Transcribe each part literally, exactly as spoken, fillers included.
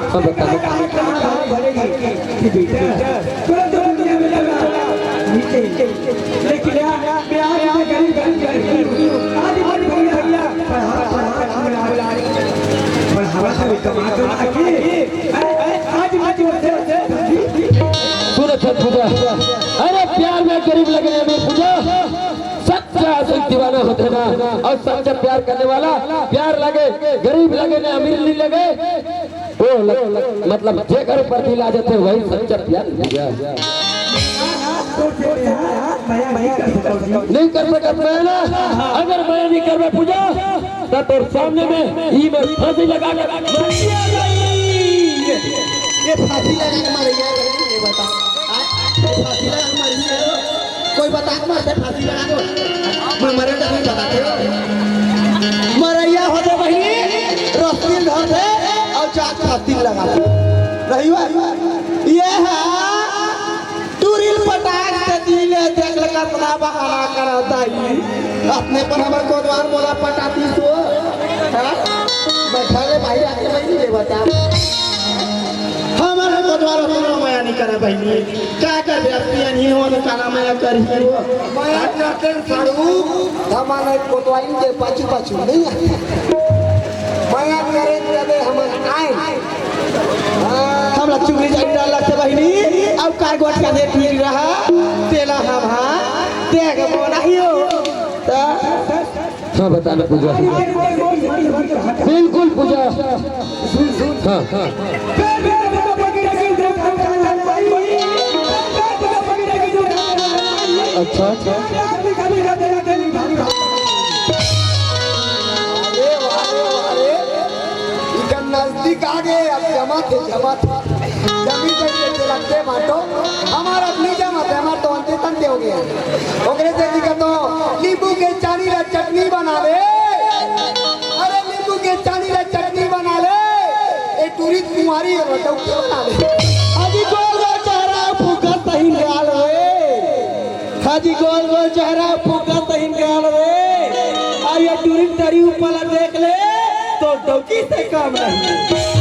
हाँ, बता। कहा, कहा, कहा भरेगी कि बेटा, तुरंत दुनिया में लगा, नीचे। लेकिन यार, मैं आज मैं गरीब, गरीब, गरीब हूँ। आज आज भैया, भैया, पढ़ा, पढ़ा, पढ़ा, पढ़ा, पढ़ावा था, कमा, कमा के। अरे, अरे, आज, आज वो से, से, सुन, अच्छा, पूजा। अरे, प्यार में गरीब लगे, अमीर पूजा। सच्चा आशिक दीवाना होथे ना, अउ सच्चा प्यार करने वाला, प्यार लगे, गरीब लगे ना, अमीर नहीं लगे, वो ल-, मतलब जेकर ऊपर दिल आ जाथे, वही सच्चा प्यार पूजा। नहीं कर सकत मैं ना, अगर मैं नहीं करबे पूजा, त तोर सामने में ही मैं फांसी लगा के मर गया। ये फांसी लगा के मर गया, ये बता। आज ये फांसी लगा के मर गया। कोई बता के मरते फांसी लगा दो। मैं मरे तो नहीं बताते हो। मरैया हो दे बहिनी, रस्सी धर दे अउ जात फांसी लगा दे। नहीं हुआ? ये है टूरिल पटाक से दिले देख ले कतना बहाना करता ही। अपने पर हमर कोतवाल मोला पटाती सो। हाँ? बैठा ले भाई, आके मैं नहीं ले बता। हमर कोतवाल उतना मया नहीं करे बहिनी। का कर दे, अब पिया नहीं हो तो काला मया करी हो। मया करते साड़ू, हमारे कोतवाइन के पाछू पाछू नहीं आते। मया करें तबे हम आए। हाँ। हमला चुगली जाई डाल लगते बहिनी, अब कार गोट का देख मिल रहा, तेला हम हाँ, देख बोला ही हो। ता हाँ, बताना पूजा। बिल्कुल पूजा। हाँ, हाँ। अच्छा, अच्छा। अरे वाह रे, वाह रे। इधर नजदीक आ गए, अब जमा थे, जमा थे। जमीन जमीन के लगते बाटो, हमारा अपनी जमा थे, हमारा तो अंते तंते हो गया। ओकरे से दिक्कत हो, नींबू के चानी ला चटनी बना ले। अरे नींबू के चानी ला चटनी बना ले। ए टूरी कुंवारी और डौकी बना ले। अजी गोल गोल चेहरा फूका सही गाल रे। हाजी गोल गोल चेहरा फूका सही गाल रे। आ ये टूरी तरी ऊपर ला देख ले तो डौकी से काम नहीं।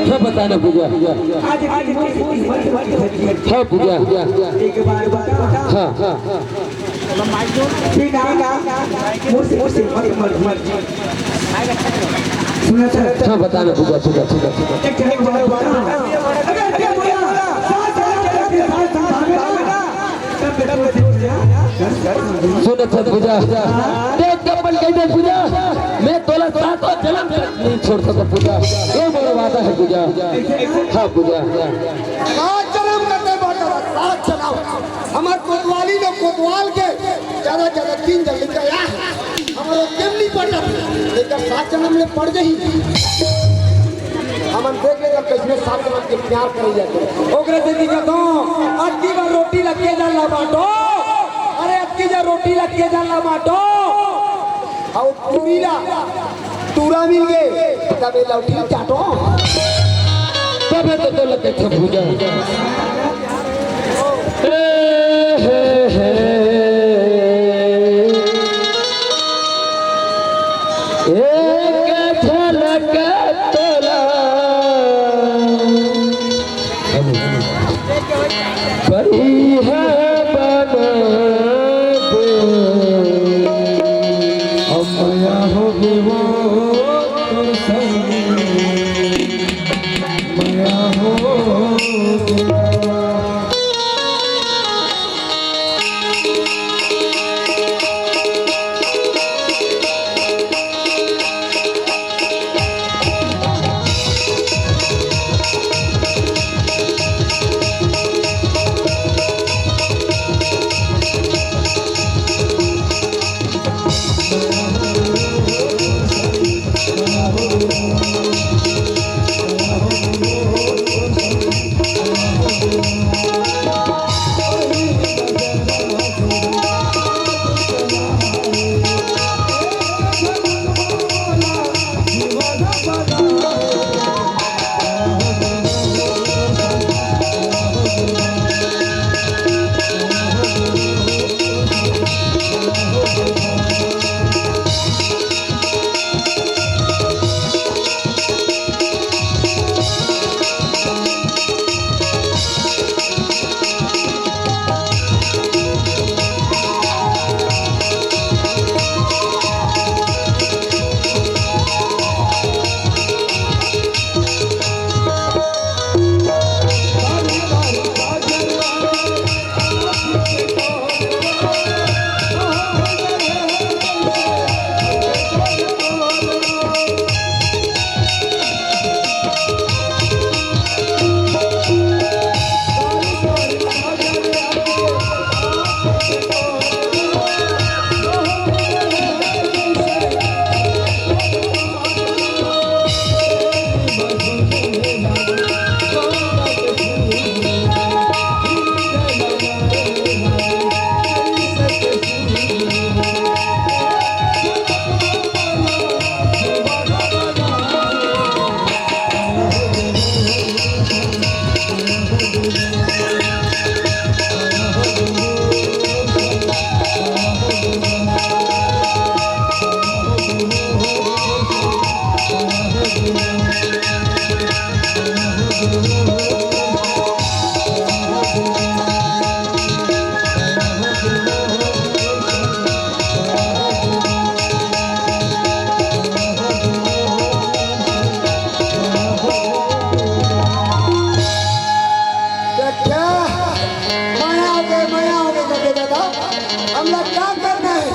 हाँ, बताना पूजा। हाँ, पूजा। हाँ, हाँ। हाँ, बताना पूजा, पूजा, पूजा, पूजा। सुन अच्छा पूजा, देख के अपन कह दे पूजा, मैं तोला सातों जन्म तक नहीं छोड़ सकता पूजा, ये मोर वादा है पूजा। हाँ पूजा। सात जन्म करते बाटा, सात जन्म। हमार कोतवाली लोग कोतवाल के ज्यादा ज्यादा तीन जन लेके आया। हमारो टेम नहीं पड़ जाती, लेकिन सात जन्म ले पड़ गई। हमन देख लेकर कैसने सात जन्म के प्यार करे जाते। ओकरे से दिखा दो, अक्की बार रोटी लग के डालना बाटो। अरे अक्की जा रोटी लग के डालना बाटो। और पूरी ला टूरा मिल गए, तबे लौटी चाटो। तबे तो, तो लगे थे पूजा। हे, हे, हे। एक झलक तोला। बढ़िया बना दे। अब मया हो गे वो तोर संग, मया हो गे। का करना हे?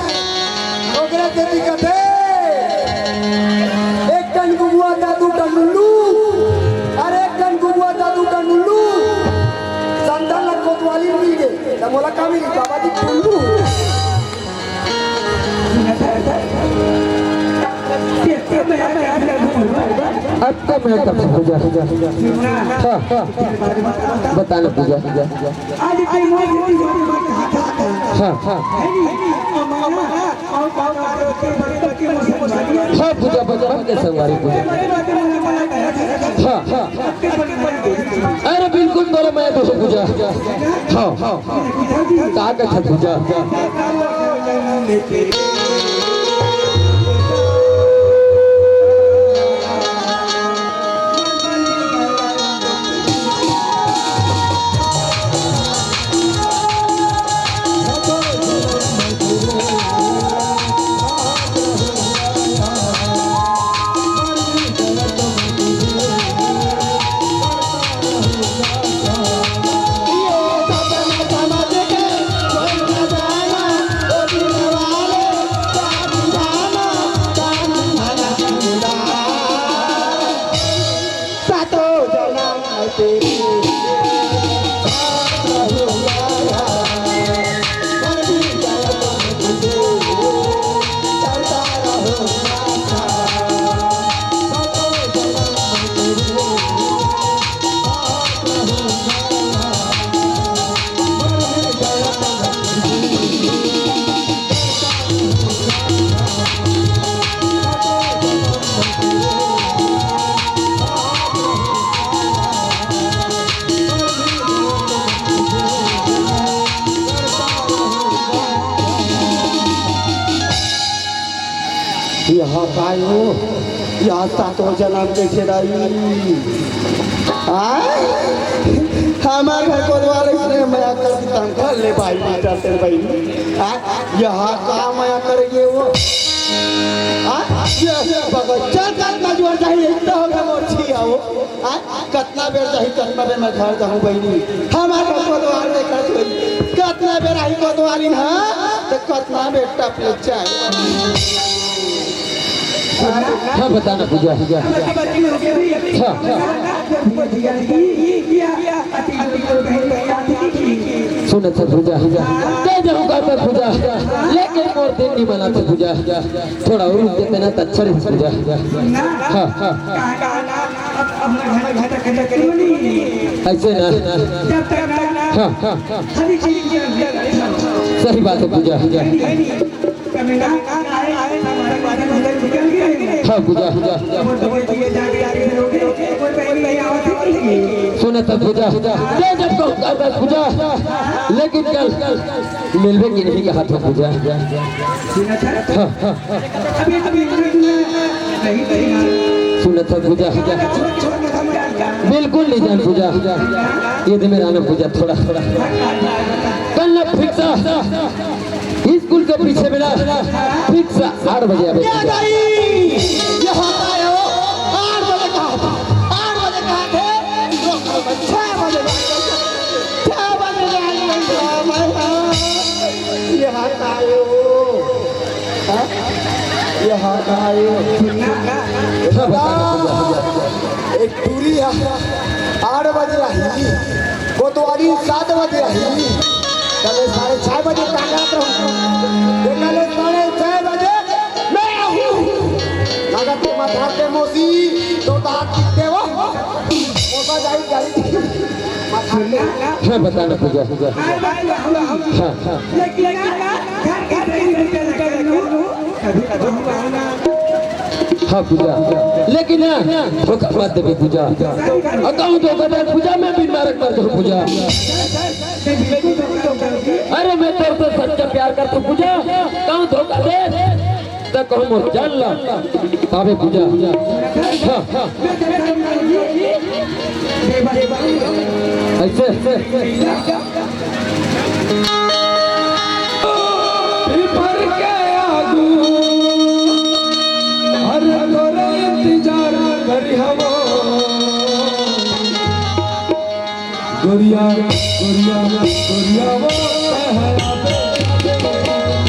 ओकरे सेती कथे, एक ठन गुगुआ त दू ठन उल्लू, अरे एक ठन गुगुआ त दू ठन उल्लू, संतान ला कोतवाली मिल गे, त मोला का मिली? बाबा जी, टुल्लू। अब तो मैं तब पूजा। हाँ, हाँ। बताना पूजा। हाँ, हाँ। हाँ, पूजा, बचपन के संगवारी पूजा। हाँ, हाँ। अरे बिल्कुल, तोला मैं तो पूजा। हाँ, हाँ। का कथे पूजा? यहाँ काय हो? यहाँ सातों जनम के खेदाई। आय? हमार घर कोतवाल इसने मया कर दी, तंग कर ले भाई, बेटा तेरे भाई। आय? यहाँ का मया करेंगे वो? आय? ये बगल चल, चल, ना जुआर जाए, इतना होगा मोर छिया वो। आय? कतना बेर जाही, कतना बेर मैं घर जाहूँ बहिनी, हमार कोतवाल देखत होई। कतना बेर आही कोतवालिन ह, त कतना बेर टपले जाए। हाँ, बताना पूजा। हाँ, हाँ। सुनत हस पूजा, दे जाहूँ का पूजा, लेकिन मोर दिन नहीं मनात पूजा। थोड़ा और रुक देते ना, त अच्छा रही पूजा। हाँ, हाँ। ऐसे ना। हाँ, हाँ। सही बात है पूजा। हाँ पूजा। सुनत हस पूजा, जय जब तो पूजा, लेकिन कल मिलबे कि नहीं कहा था पूजा। हाँ, हाँ। सुनत हस पूजा, बिल्कुल नहीं जान पूजा। ये दे मेरा नाम पूजा, थोड़ा, थोड़ा। कल ना फिक्स स्कूल के पीछे बेटा फिक्स आठ बजे आवे। क्या गई? ये होता है वो। आठ बजे कहा था, आठ बजे कहा थे, छह बजे, छह बजे जाएंगे। ये होता है वो। हाँ? ये होता है वो। हाँ, बता, बता, बता, बता। एक टूरी है, आठ बजे आई। कोतवाली सात बजे आही, तले साढ़े छह बजे ताकत रहूं। देखले साढ़े छह बजे मैं आहूं। लागत के माथा के मोसी, तो दांत कितने वो? मोसा जाई, जाई। माथा के। हाँ, बताना पूजा। हाँ, हाँ। हाँ पूजा, लेकिन ना, धोखा मत देबे पूजा। अकाउंट धोखा दे पूजा, मैं बिन मारक मर जाऊं पूजा। अरे मैं तोर से सच्चा प्यार करथों पूजा, कहूं धोखा दे, त कहूं मोर जान ला, ताबे पूजा। हाँ, हाँ। ऐसे, ऐसे। भर के आगू, अरे तोरे इंतजार करी हवो। गोरिया, गोरिया, गोरिया वो पहला बेला।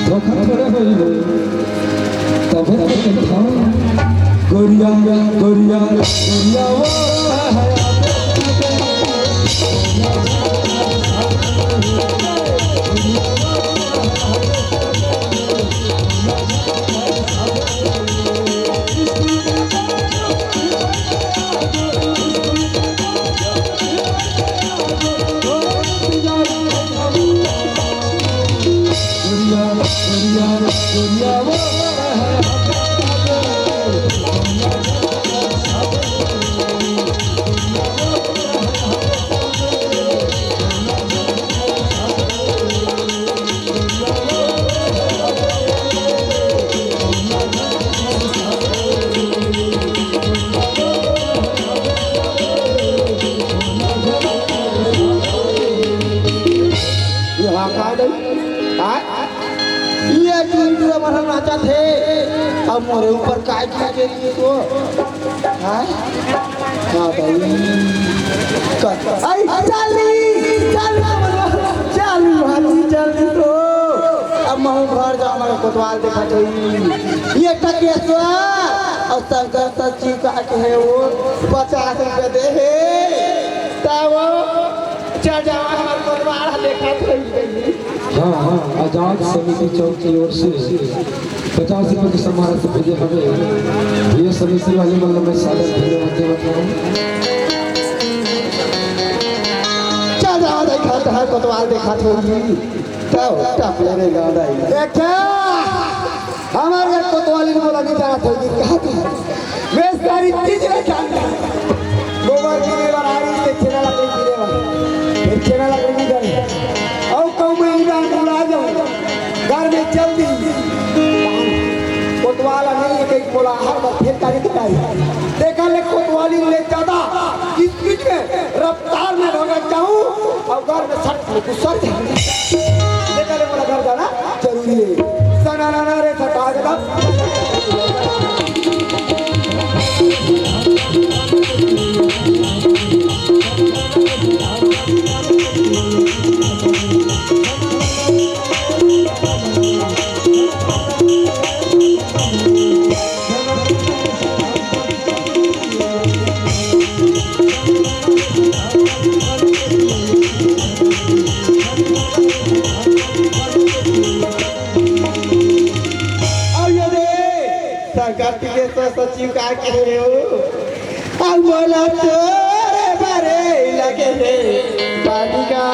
धोखा थोड़ा होई रे। तबे तो कथा। गोरिया, गोरिया, गोरिया वो। ये हाँ का दई? हाँ? ये चुंदरा मरल नाचत हे। अब मोरे ऊपर काय की के लिए तो? हाँ? हाँ भाई। क-, आई, चली, चली, चली, भाभी, चली तो। अब महू घर जाओ, मगर कोतवाल देखा तो। ये टकेश्वर और शंकर सचिव का के हे वो पचास रुपया दे हे। तब चढ़ जावा, हमर परिवार देखत होई। हाँ, हाँ, आजाद समिति चौक की ओर से पचास रुपए के सम्मान से भेजे हवे। ये समिति वाले मन ल मैं सादर धन्यवाद देवत हूँ। चढ़ जावा, देखत है, कोतवाल देखत होई। तब टपले रे गाँव दाई। देखा, हमार घर कोतवाली बोला नहीं जाना था, ये कहा था? मैं सारी चीज में जानता। गोबर की लेबर आ रही, फिर छेना लकड़ी की लेबर। फिर छेना लकड़ी की घर। और कहूँ मैं इधर बुला जाऊँ। घर में जल्दी। कोतवाला नहीं है, कहीं बोला, हर बार फिर तारीख तारीख। देखा ले कोतवाली ले ज्यादा। इस बीच में रफ्तार में भगा जाऊँ। और घर में सट में गुस्सा जाऊँ। देखा ले बोला घर जाना। जरूरी है। सना ना ना रे सटा के दम। अरे रे, संगत के स-, सचिव का कहे हो? अब मोला तोरे बारे लगे हे बालिका।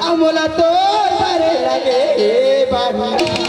अब मोला तोर बारे लगे हे बालिका।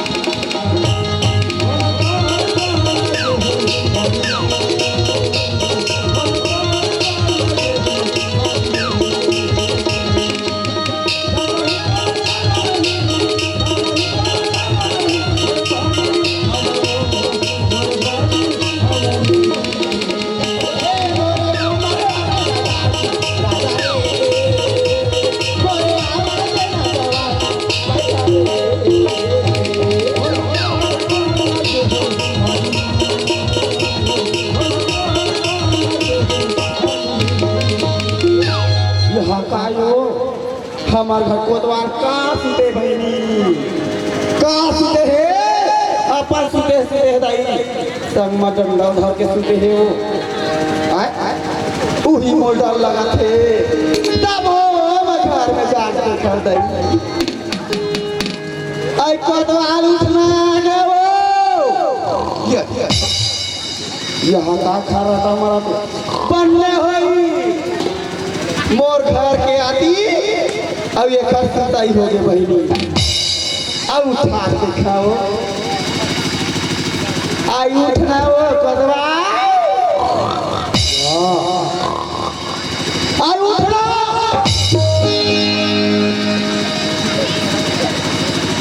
हमर घर कोतवाल का सुते बहिनी, का सुते हे? अपन सुते सुते हे दाई, संग म डंडा धर के सुते हे वो। आय, आय, उही मोर डर लगत हे। तब हो मैं घर में जाके देखत दाई। अई कोतवाल उठना आ गे वो। ये, ये। यहाँ का खा रहा था हमारा तो। बन्ने होई मोर घर के आती, अब एकर सुताई हो गे बहिनी। अब उठा के खाओ, आई उठना वो कोतवाल। हाँ। आई उठना।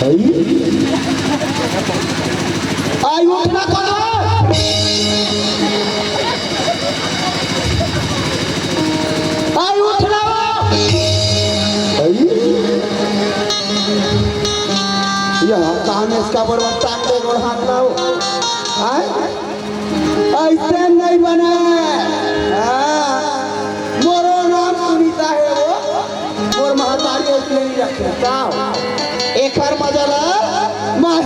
आई। आई उठना कोतवाल। आई उठना। आई। यहाँ काम इसका बड़वा टांग दे गोड़ हाथ लाओ। आय? अइसे नहीं बने। हाँ। मोरो नाम सुनीता हे वो। मोर महतारी अइसे नहीं रखे। का? एकर मजा ला। मैं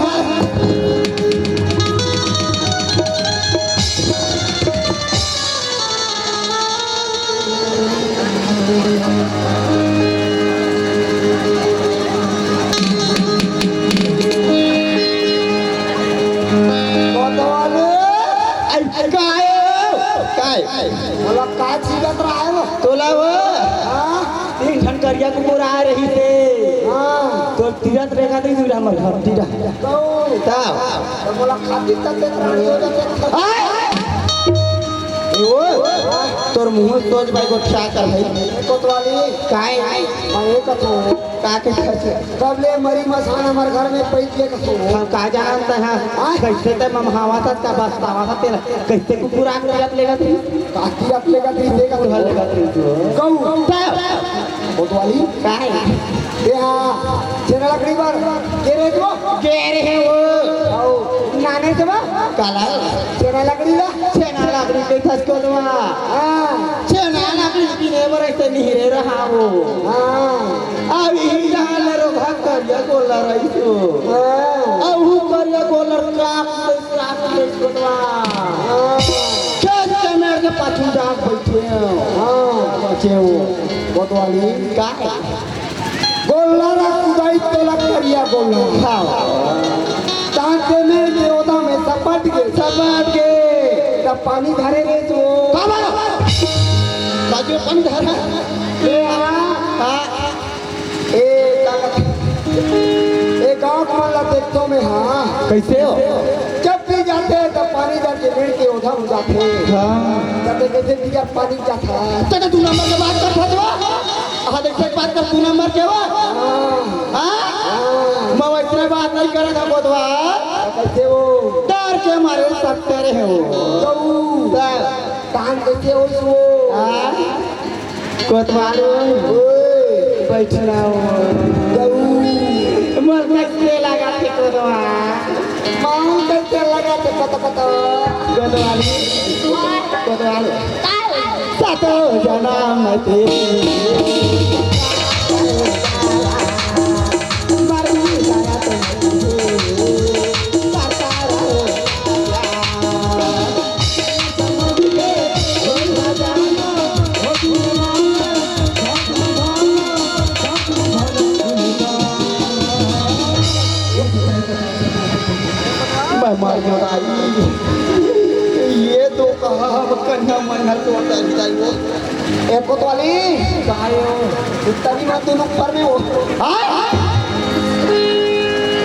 कोतवाल, आई, काय? काय? मोला का चीजत रहा है वो? तोला वो? हाँ? तीन ठन करिया कुकुर आए रही थे। हाँ। तो तीरथ रेखा दी दूर हमर घर तीरा। तो? ता? तो मोला खातिर तक देख रहा है, हो जाते। आय! ए वो? तोर मुंह सोच भाई को क्या कर भाई? ए कोतवाली। काय? मैं ये कहूँ। का के खर्च? कब ले मरी मसान हमर घर में पैस ले कहूँ। हम का जानत है? आय! कैसे ते ममहावा था, का बस्तावा था तेरा? कैसे कुकुर आग लगा लेगा तू? काकी आप लेगा तू, देगा तू। तुहर लेगा तू। कहूँ। का? कोतवाली? काय? ए हाँ, छेना लकड़ी बर, के रे वो? के रे हे वो? आओ। नाने से बा? काला? छेना लकड़ी ला? छेना लकड़ी के थस को दवा। हाँ। छेना लकड़ी की ने बर ऐसे निहरे रहा वो। हाँ। अब ही जान रो घर करिया गोला रही तो। हाँ। अब हु करिया गोला काप दे, काप दे को दवा। हाँ। खेत के मेड़ के पाछू डाक बैठे हो। हाँ। बचे हो। कोतवाली। का? गोल्लर कुदाई तोला करिया गोल्लर। हाँ। तांते में के ओदा में सपट गे। सपट गे। तब पानी धरे रे तो। बाबा! बाजू पानी धरा। ए, हाँ। हाँ। ए, ताकत। ए, गाँव के मन ला देखतो में, हाँ। कैसे हो? जब भी जाते हैं, तब पानी धर के मेड़ के ओदा हो जाते हैं। हाँ। तब कैसे दिया पानी जाता है? तब तू नंबर के बात कर सकते हो? हाँ, देख, एक बात कर, तू नंबर के हो? हाँ। हाँ? हाँ। मैं वैसने बात नहीं करत हँव, कोतवाल। कैसे हो? डर के मारे सत्तर हे वो। गऊ। ता-, कान कैसे हो वो? हाँ? कोतवाल हो? ओए। बैठना हो। गऊ। मोर कैसे लगा थे कोतवाल? माऊ कैसे लगा थे कत कत? कोतवाल। कोतवाल। सातो जनम तेरी। मैं मर गया भाई। ये तो कहा अब कन्या मन हर तो होता है भाई वो। ए कोतवाली, कहाँ हो? इतना भी मत दोनों ऊपर में हो। हाँ?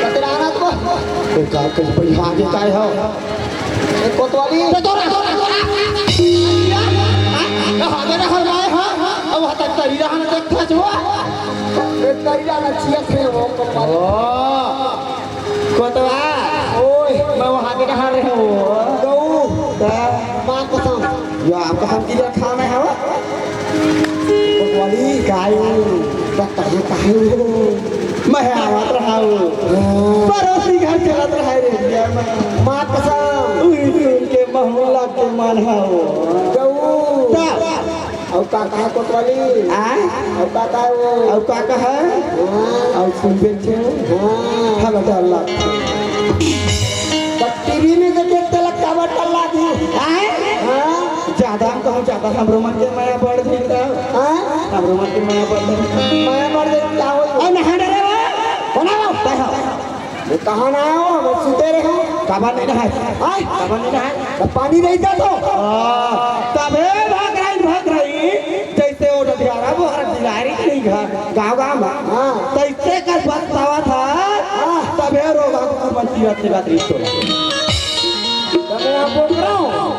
कतरा आना तो? ए का कर भाई, हाँ के काय हो? ए कोतवाली। तो तोरा, तोरा, तोरा। हाँ, मेरा हर माय, हाँ, हाँ। अब हता तरी रहा ना देखता जो। ए तरी रहा ना छिया से वो कोतवाली। ओ। कोतवाल। ओए। मैं वहाँ के कहाँ रहे हूँ? गऊ। का? माँ कसम। या, आपका हम किधर खाना है वो? कोतवाली। कायू। बता, ये कायू। मैं आवत रहा हूँ। हाँ। पड़ोसी घर चलत रहा है रे, भैया मैं। माँ कसम। उही सुन के महमूला के मन है वो। गऊ। का? अउ का कहा कोतवाली? आय? अउ का कहा वो? अउ का कहा? हाँ। अउ सुनबे छे? हाँ। हला डर लागथे। त टीवी में देखे तेला काबर डर लागही? आय? हाँ। जादा हम कहूँ, जादा हमरो मन के मया बढ़ जाही त। हाँ? हमरो मन के मया बढ़ जाही। मया बढ़ जाही त का होही? अउ नहा डरे वो। कोन आय वो? तैं हा। मैं कहाँ नहाय वो? मैं सुते रहेंव। काबर नइ नहाय? आय? काबर नइ नहाय? त पानी नइ जात हे। हाँ, तभे भाग रहिन, भाग रहिन। जइसे वो डडियारा बोहर बिलारी के नहीं घर, गाँव गाँव में। हाँ। तइसे कर पछतावत हे। हाँ। तभे रोगा कुकुर मन तीरथ के बात रिश्तो लगे। त मैं आप बोल रहा हूँ।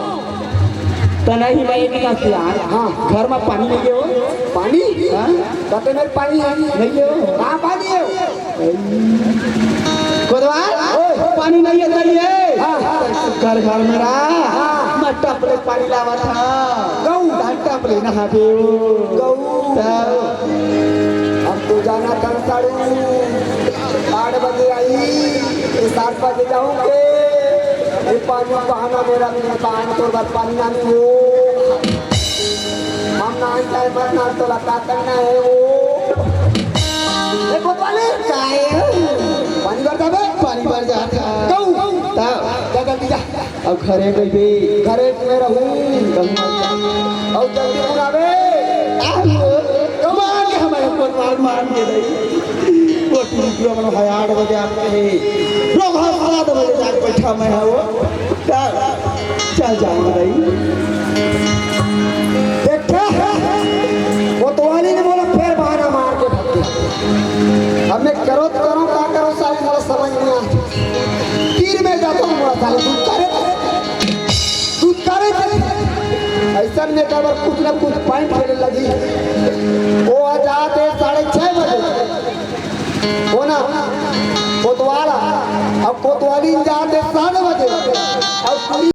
त नहीं, मैं एक ही बात यार। हाँ। घर में पानी नइ हे वो। पानी? हाँ। त तेरे पानी हे? नइ हे वो। हाँ, पानी हे। कोतवाल, ओए। पानी नइ हे, नइ हे। हाँ, हाँ। घर, घर में रहा। हाँ। मैं टपले पानी लावत हँव। गऊ। तैं टपले नहाबे वो। गऊ। तब? अब तो जाना था साढ़ू, आठ बजे आही, ये सात बजे जाहूँ के। ये पानी बहाना मेरा, मेरा पानी तोर बर पानी ना मिले। हम ना जाए, मत ना तो लता तक ना हे वो। ए, कोतवाली। काय हो? पानी बर जाबे? पानी बर जात हँव। कहूँ? तब? जा जल्दी जा। अब घरे कहिबे। घरे में रहूँ। कहूँ मत जा। अउ जल्दी बुलाबे। आहो। कहूँ? मान के हमर कोतवाल मान के रही। वो टूट गया, मतलब, है आठ बजे आके। रोगा सात बजे जाके बैठा मैं है वो। चल, चल जाओ भाई। देखे, कोतवाली ने बोला, फेर बहाना मार के भाग गया। अब मैं करो तो करो, का करो, साली, मोला समझ नहीं आता। तीर में जाता हूँ, मोला साली, दूध करे, दूध करे। ऐसा में काबर कुछ ना कुछ point खेले लगी। वो आ जाते साढ़े छह बजे। हो ना? कोतवाल, अब कोतवाली जाते सात बजे। अब पूरी